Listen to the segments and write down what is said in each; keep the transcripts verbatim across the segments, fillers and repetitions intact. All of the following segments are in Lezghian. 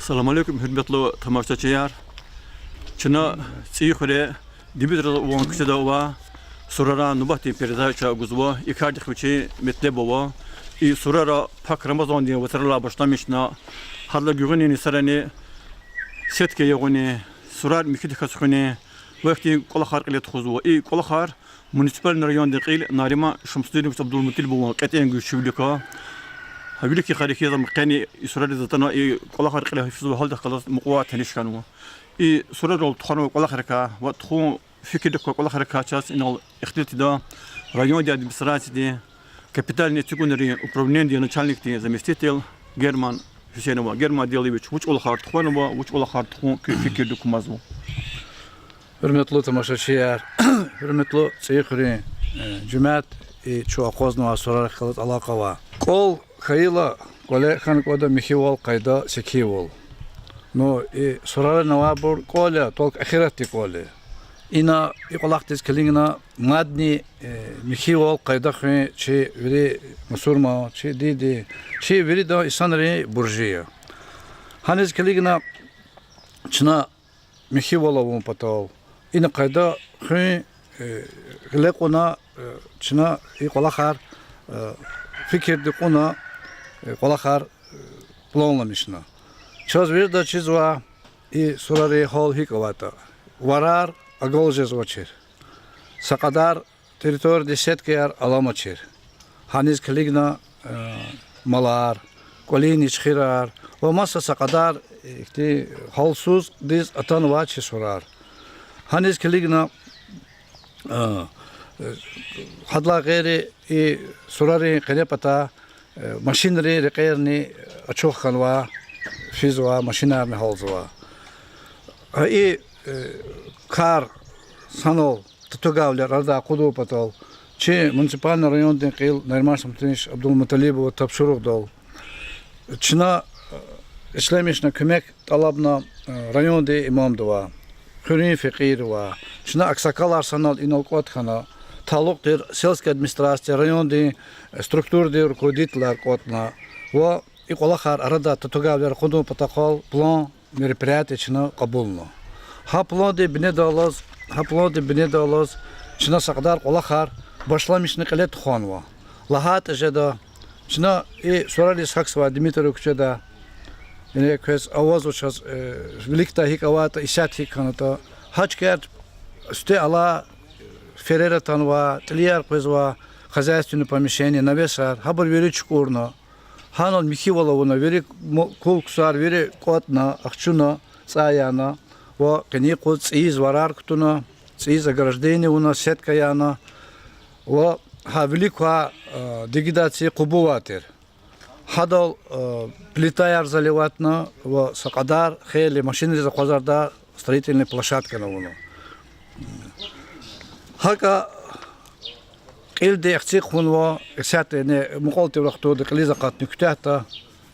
Салам алейкум, гьуьрметлу тамашачияр! Чна ЦӀийи хуьре Димитриев авай куьчеда ава, сурарин нубатдин передача гузва, и кардихъ вичин метлеб ава. И сурара пак Рамазандин вацралай башламишна, гьадалай гуьгъуьнин йисарани сетка ягъуни, сурар михьидихъ хьуни ва ихьтин кӀвалахар кьиле тухузва. И кӀвалахар муниципальный райондин кьил Нариман Шамсудинович Абдулмуталибован кьетӀен гуьзчивилик ква. Гьа вилик хьайи хьиз ам къени и сурариз атана и кӀвалахар кьиле гьахьзава, гьалдихъ галаз мукьва таниш хьанва. И сурарал тухванвай кӀвалахрикай ва тухун фикирдик квай кӀвалахрикай чаз инал ихтилат ийида райондин администрациядин капитальный эцигунрин управленидин начальникдин заместитель Герман Гьуьсейнова. Герман Адилович, вуч кӀвалахар тухванва, вуч кӀвалахар тухун куь фикирдик кумазва? Гьуьрметлу тамашачияр, гьуьрметлу ЦӀийи хуьруьн, э, жемят, и чун акъвазнавай сурарихъ галаз алакъа авай. КӀвал хьайила, кӀвале хьана кӀанда михьивал, къайда, секинвал. Ну, и сурарин авайбур кӀвал я, только эхиратдин кӀвал я. Ина и кӀвалахдиз килигна мадни, э, михьивал, къайда хуьн чи вири мусурман, чи диди, чи виридан инсанрин буржи я. Гьаниз килигна чна михьивал авун патал, ина къайда хуьн, э, гъиле кьуна, э, чна и кӀвалахар, э, фикирдик кьуна, э, кӀвалахар, э, планламишна. Чаз виридаз чизва и сурарин гьал гьикӀ аватӀа. Варар агал жезвачир. Са кьадар территориядин сеткаяр аламачир. Гьаниз килигна, э, малар, кӀвалин ничхирар ва маса са кьадар ихьтин гьалсуздиз атанвай чи сурар. Гьаниз килигна, э, э, гьадалай гъейри и сурарин къене патай, э, машинрин рекьерни ачух хьанва, физва, машинарни гьалзава. Гьа и, э, кар санал татугайвилер арадай акъудун патал чи муниципальный райондин кьил Нариман Шамсудинович Абдулмуталибоваз тапшуругъдал, чна, э, ишлемишна, куьмек тӀалабна, э, райондин имамдивай, хуьруьн фекьийривай, чна аксакалар санал инал кӀватӀ хьана, талукь тир сельский администрация, райондин, э, структурадин руководителар кӀватӀна ва и кӀвалахар арадай татугайвилер акъудун патахъай план мероприятий чна кьабулна. Гьа пландин бинедаллаз, гьа пландин бинедаллаз чна са кьадар кӀвалахар башламишна кьиле тухванва. ЛагьайтӀа жеда, чна и сурариз гьахьзавай Димитриев куьчеда, яни квез авазва чаз, э, виликдай гьикӀ аватӀа, исятда гьикӀ хьанатӀа, гьа чкаяр сифте алай ферер атанва, тӀилияр къвезва, хозяйственный помещение, навесар, гьабур вири чукӀурна. Гьанал михьивал авуна, вири м-, кул-ксар вири кӀватӀна, ахчуна, цӀай яна, ва къенин юкъуз цӀийиз варар кутуна, цӀийиз ограждение авуна, сетка яна, ва гьа вилик квай, э, дигидай ци къубу авай тир. Гьадал, э, плитаяр заливатьна ва са кьадар хейлин машинриз акъвазардай строительный площадкани авуна. ГьакӀа кьилди эциг хьунва, исятда яни мукьвал тир вахтунда кьилиз акъатна куьтягьда,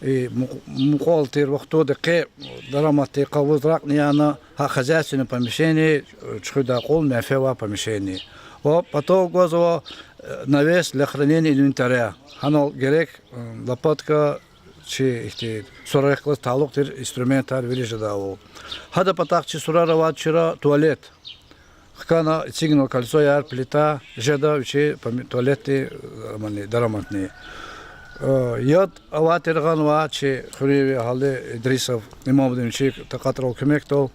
и мукь-, мукьвал тир вахтунда къе дараматдин къавуз ракьни яна, гьа хозяйственный помещение, чуьхуьдай кьул менфят авай помещение. Ва патав гвазва, э, навес для хранения инвентаря. Гьанал герек, э, лопатка, чи ихьтин сурарихъ галаз талукь тир инструментар вири жедайвал. Гьадан патахъ чи сурара авачира туалет. Хкана, эцигна кольцояр, плита, жеда вичи пом-, туалетдин, э, мани, дараматни. Э, яд авай тир гъанва чи хуьруьнви Гьали Идрисов имамди вичин такьатрал, куьмекдал.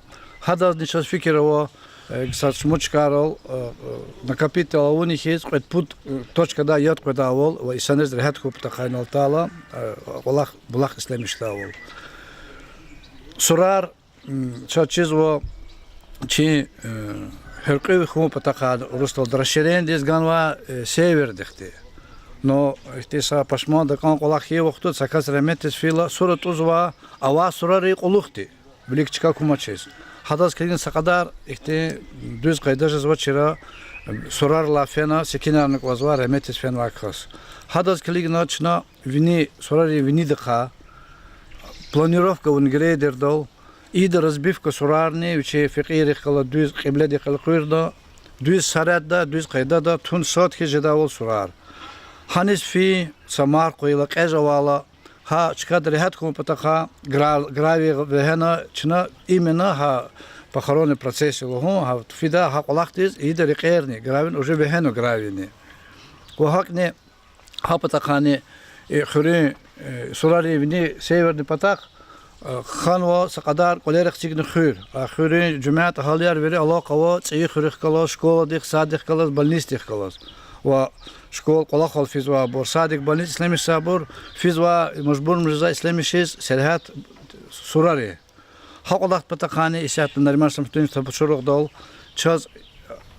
Гьадазни чаз фикир ава, э, са шумуд чкайрал, э, э, накопитель авуна хьиз кьвед-пуд, э, точкадай яд къведайвал ва инсанриз регьят хьун патахъай инал атайла, э, кӀвалах, булах ишлемишдайвал. Сурар, м, чаз чизва чи, э, гьяркьуьв хьун патахъай, урусдалди расширениедиз ганвай, э, севердихъди. Но ихьтин са пашман такӀан кӀвалах хьайи вахтунда са кас регьметдиз фейила, сура тӀузвай авай сурарин кьулухъди, вилик чка кумачиз. Гьадаз килигна са кьадар ихьтин дуьз къайда жезвачир, сурарилай фена секинарни кӀвазвай, регьметдиз фенвай кас. Гьадаз килигна чна вини, сурарин винидихъай планировка авуна грейдердал, ида разбивка сурарни, вичи фекьийрихъ галаз дуьз кьибледихъ элкъуьрна, дуьз саратда, дуьз къайдада тун сад хьиз жедайвал сурар. Гьаниз фин, са марф къвайила, кьеж авайла, Гьа чкада регьят хьун патахъай гра-, гравий вегьена чна именно гьа похоронный процессия лугьун, гьа фида гьа кӀвалахдиз, ида рекьерни гравийни уже вегьена гравийни. Ва гьакӀни гьа патахъайни, э, хуьруьн, э, сурарин вини северный патахъ, э, хьанва са кьадар кӀвалер эцигна хуьр. А хуьруьн жемят агьалияр вири алакъа ава цӀийи хуьруьхъ галаз, школадихъ, саддихъ галаз, больницадихъ галаз. Ва школа кӀвалахал физвайбур, садик, больница ишлемишзавайбур физва, мажбурна жезва ишлемишиз сергьят сурари. Гьа кӀвалахдин патахъайни исятда Нариман Шамсудинович тапшуругъдал чаз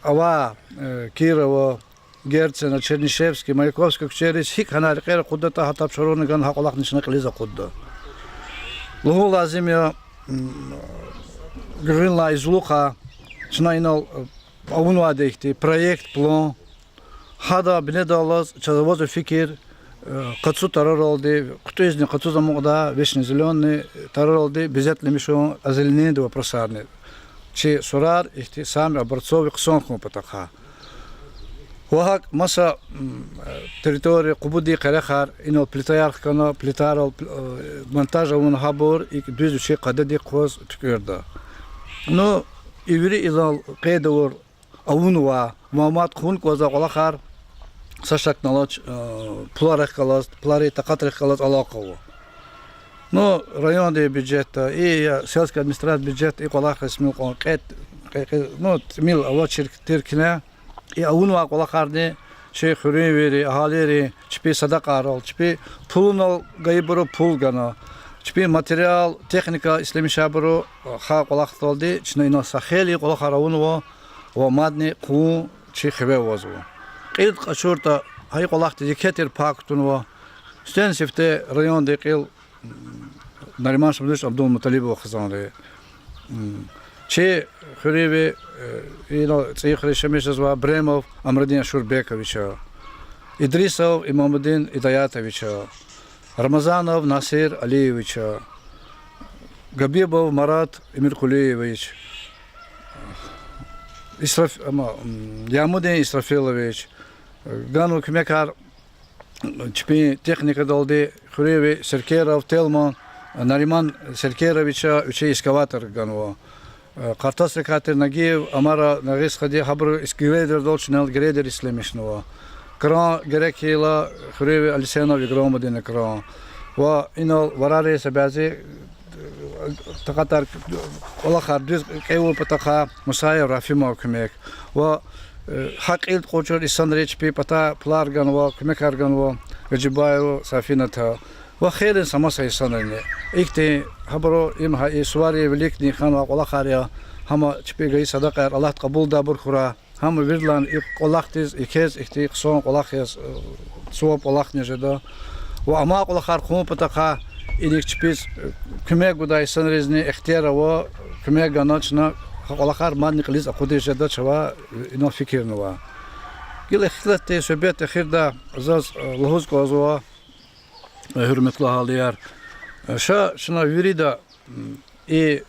авай, э, Кирова, Герцена, Чернышевский, Маяковский куьчейриз гьикӀ гьанай рекьер акъуддатӀа, гьа тапшуругъни гана гьа кӀвалахни чна кьилиз акъудда. Лугьун лазим я, м, гуьгъуьнлай, зулухъай чна инал, э, авунвайди ихьтин проект, план. Гьадан бинедаллаз чаз авазва фикир, э, къацу тараралди, хъуьтӀуьзни къацуз амукьдай, вечно зелёный тараралди безетламишун, озеленениедин вопросарни. Чи сурар ихьтин самый образцовый хъсан хьун патахъай. Ва гьакӀ маса, м, территория, Къубадин къерехар, инал плитаяр хкана, плитайрал, э, монтаж авуна гьабур, икӀ дуьз вичин къайдадихъ кваз туькӀуьрда. Ну, и вири инал къейд авур авунвай, ва мад хъувун кӀанзавай кӀвалахар са шакни алач, э, пуларихъ галаз, пуларин такьатрихъ галаз алакъа ава. Ну, райондин бюджетда, и я сельский администрация бюджетда и кӀвалах ресмил кьван кье-, кье-, кье-, ну, тӀимил авачир тир кьине, и авунвай кӀвалахарни чи хуьруьнвийри, агьалийри чпин садакьайрал, чпин пулунал гайибуру пул гана, чпин материал, техника ишлемишайбуру гьа кӀвалахдалди чна инал са хейлин кӀвалахар авунва ва мадни хъувун чи хиве авазва. Кьилди къачуртӀа, гьа и кӀвалахдиз еке тир пай кутунва. Сифтени-сифте райондин кьил Нариман Шамсудинович Абдулмуталибова хизанри. Чи хуьруьнви, э, инал ЦӀийи хуьре яшамиш жезвай Бремов Амрудин Ашурбековича, Идрисов Имамудин Идаятовича, Рамазанов Насир Алиевича, Габибов Марат Эмиркулиевич, Исраф-, ама, м, Ямудин Исрафилович, ганва куьмекар чпин техникадалди хуьруьнви Серкеров Телман Нариман Серкеровича вичин экскаватор ганва. Къартасрикай тир Нагиев Амара, Нагъис Хади, гьабуру грейдердал чна грейдер ишлемишнава. Кран герек хьайила хуьруьнви Алисенов Играмудина кран. Ва инал варарин са бязи такьатар, кӀвалахар дуьз кьейин патахъай Мусаев Рафима куьмек. Ва, э, гьа кьилди кьур-чӀур инсанри чпин патай пулар ганва, куьмекар ганва, Гаджибаева Сафината. Ва хейлин са маса инсанрини. Ихьтин гьабуру им гьа и суварин виликни хьанвай кӀвалахар я, гьам чпин гайи садакьаяр Аллагьди кьабулдайбур хьурай. Гьам виридалай и кӀвалахдиз, и квез ихьтин хъсан кӀвалах яз, э, суваб кӀвалахни жеда. Ва амай кӀвалахар хъувун патахъай иник чпиз, э, куьмек гудай инсанризни ихтияр ава, куьмек гана чна гьа кӀвалахар мадни кьилиз акъудиз жеда чавай, э, инал фикирнава. Гила ихтилатдин суьгьбет эхирда заз, э, лугьуз кӀанзава, э, гьуьрметлу агьалияр, э, ша чна вирида и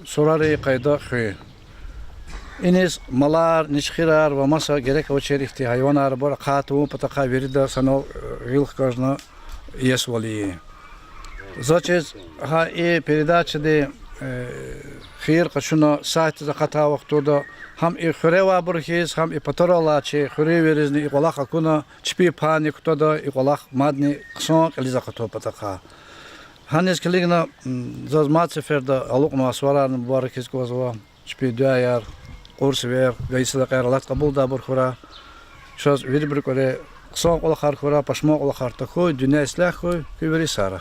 сурарин къайда хуьн. Иниз малар, ничхирар ва маса герек авачир ихьтин гьайванар, абур ахъа тавун патахъай вирида санал, э, гъил хкажна иесивал ийин. Заз чиз, гьа и передачади, э, хийир къачуна сайтдиз акъатай вахтунда, гьам и хуьре авайбур хьиз, гьам и патарал алай чи хуьруьнвийризни и кӀвалах акуна, чпин пайни кутада и кӀвалах мадни хъсан кьилиз акъатун патахъай. Гьаниз килигна, м, заз мад сеферда алукьнавай суварарни мубарак ийиз кӀанзава. Чпин дуьаяр, кьур сивер, гайи садакьаяр Аллагьди кьабулдайбур хьурай. Чаз вирибурукайни хъсан кӀвалахар хьурай, пашман кӀвалахар тахьуй, дуьнья ислягь хьуй, куьн вири сагърай.